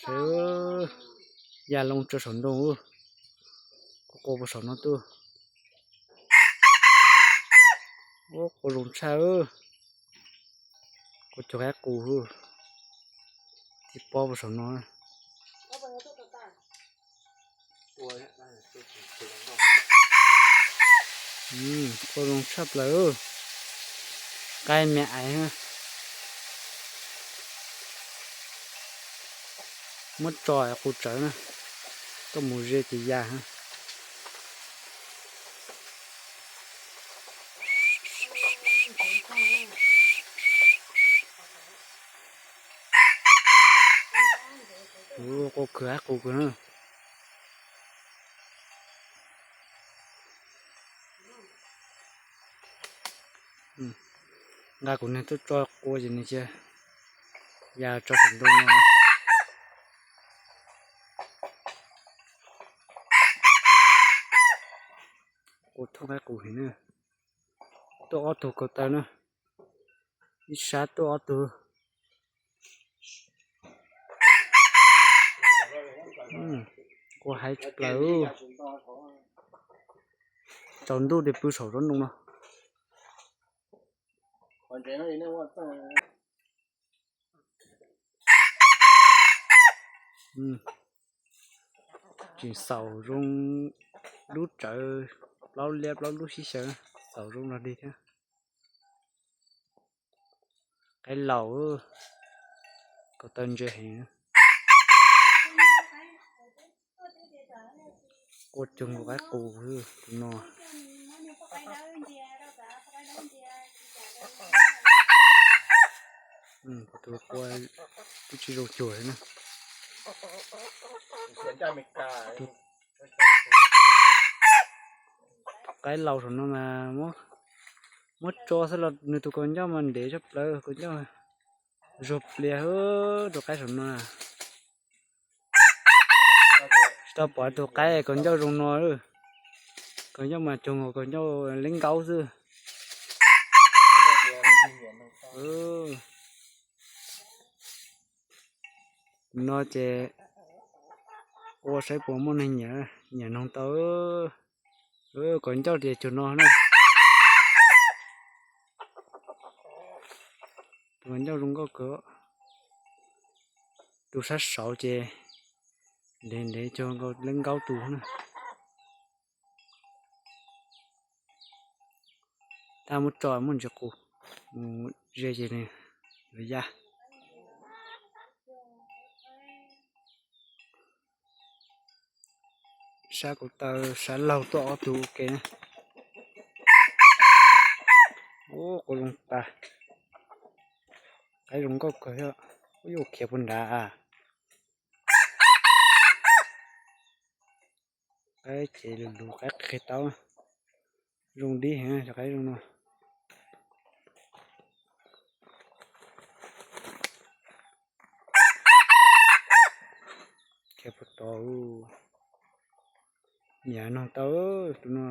Saib, ya loo tso saum ntoo, quaj quaj puag saum no tuaj. Ub, quaj zoo tshaj, quaj cuag qaib qus, tib pob puag saum no. Quaj zoo tshaj plaws, qaib me aiv. Muab tso qus tsawv na, tuaj mus ze ces ya. Quaj kawg, qaib qus kawg na. Nqa kuv niag tuaj tso qua ces nws cia ya tso saum ntoo no. Quaj thooj qaib qus heev na. Tuaj ob tug ko taw na, ib sab tuaj ob tug. Quaj haib tshaj plaws. Tsaus ntuj ces pw saum tsob ntoo no. Tseem xaus zoo lub tsawv, plaub liab plaub lub sib xyaw, xaus zoo los dig thiab. Qaib laus, ko taw ntse heev. Quaj cuag nkaus qaib qus tus no. Tus qua twb tsis zoo cuag li na. Qaib laus saum no mas muab tso xwb los nws tus kaus ncauj mas ntev tshaj plaws, kaus ncauj zuag plias tus qaib saum no. Tsis tau pom tus qaib kaus ncauj zoo no. Kaus ncauj mas cuag nkaus kaus ncauj leb nkaub xwb. No ces ua saib puas muaj neeg nyiam, nyiam noog tau. Kaus ncauj tias cuag no na. Tus kaus ncauj zoo nkauj kawg. Tus sab saud ces ntev ntev cuag nkaus leb nkaub tus na. Tab muab tso muaj ntsis qus, mus ze ces nws yuav ya. Sab kuv taw sab laug tuaj ob tug ua ke na. Ub, quaj zoo tas. Qaib zoo nkauj kawg thiab. Ub, yuav khiav puag nrad. Qaib ces lus lus qaib qig tau. Zoo dib heev cov qaib zoo no. Khiav puag tod. Nyiam noog tau tus no.